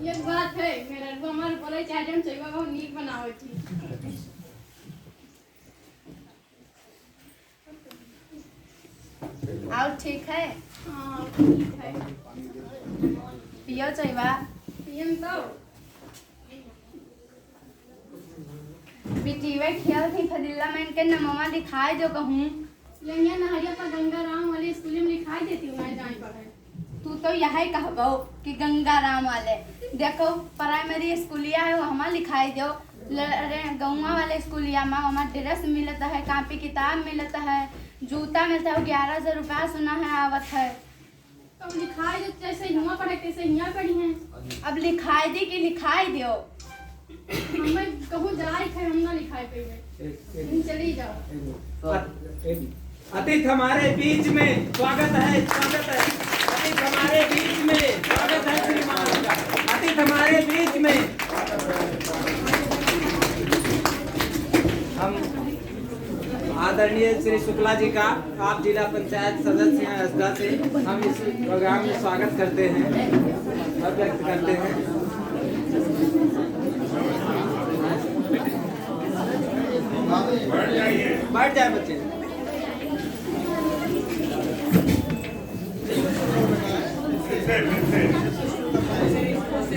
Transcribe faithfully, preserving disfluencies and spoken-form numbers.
एक बात है, मेहररुआ हमार बोले चाहे जौन चइवा बहुत नीक बनावे थी। और ठीक है? हाँ, ठीक है। पियो चइवा। पियन तो। बिटिया खेल थी फजीला में इनके नमवा लिखाए जो कहूँ। लंगिया नहरिया पर गंगा राम वाले स्कूल में लिखाई देती हूँ, मैं जान पड़े। तू तो यही कहबो कि गंगा राम वाले। देखो, प्राइमरी स्कूलिया है, वो हमार लिखाई दो। ल-, अरे, गौवा वाले स्कूलिया में हमार ड्रेस मिलत है, कापी किताब मिलत है, जूता मिलत है, ग्यारह हजार रुपया सुना है आवत है। तो लिखाई दो, जैसे हुआ पढ़े, तैसे हियाँ पढ़ी हैं। अब लिखाई दी कि लिखाई दियो? हमें कहूँ जाए थे, हम ना लिखाई पाएंगे। एक, एक, तुम चली जाओ। एक, एक, अतिथि हमारे बीच में स्वागत है, स्वागत है। अतिथि हमारे बीच में स्वागत है श्रीमान का। अतिथि हमारे बीच में हम आदरणीय श्री शुक्ला जी का, आप जिला पंचायत सदस्य हैं असदा से, हम इस प्रोग्राम में स्वागत करते हैं, अभिव्यक्त करते हैं। बैठ जाए बच्चे।